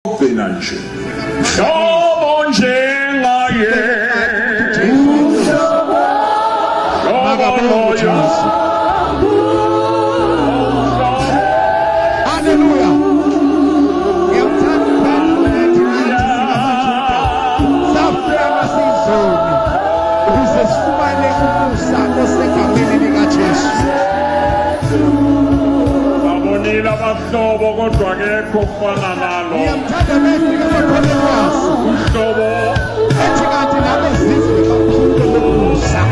Gcina nje hlobo njengaye hlobo loyo. Haleluya. Ngiyamthanda uPetru ethi nathi singamaJuda safika sizoni ukuze sifumane umusa osegameni likaJesu. Babonile abahlobo kodwa akekho ofana nalo. Ngiyamthanda mefika kwaKorneliyasi. Uhlobo Ethi kanti nabezizwe baphiwe lomusa.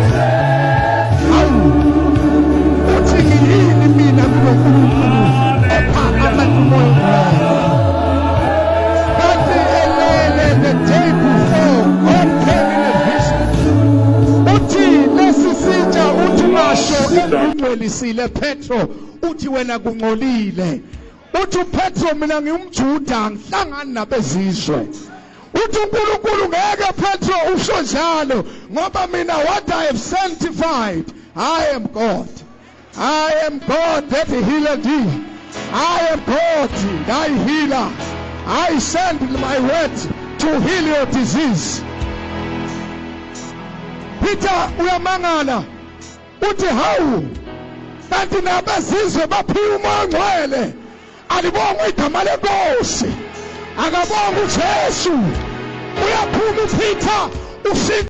Hawu. Uthi ngiyini mina kuloNkulunkulu opha abantu umoya ongcwele? Kanti elele the day before, God came in a vision. Uthi lesi sitsha, uthi ungasho engingcwelisile Petro, uthi wena kungcolile. Uthi uPetro, mina ngiyumJuda, ngihlangani nabezizwe. Uthi uNkulunkulu, ngeke Petro usho njalo, ngoba mina what I have sanctified, I am God. I am God that healed thee. I am God thy healer. I send my word to heal your disease. Peter uyamangala, uthi hawu, kanti nabezizwe baphiwe umoya ongcwele. Alibongwe igama lenkosi, akabonge uJesu. Uyaphuma uPeter ushintsha.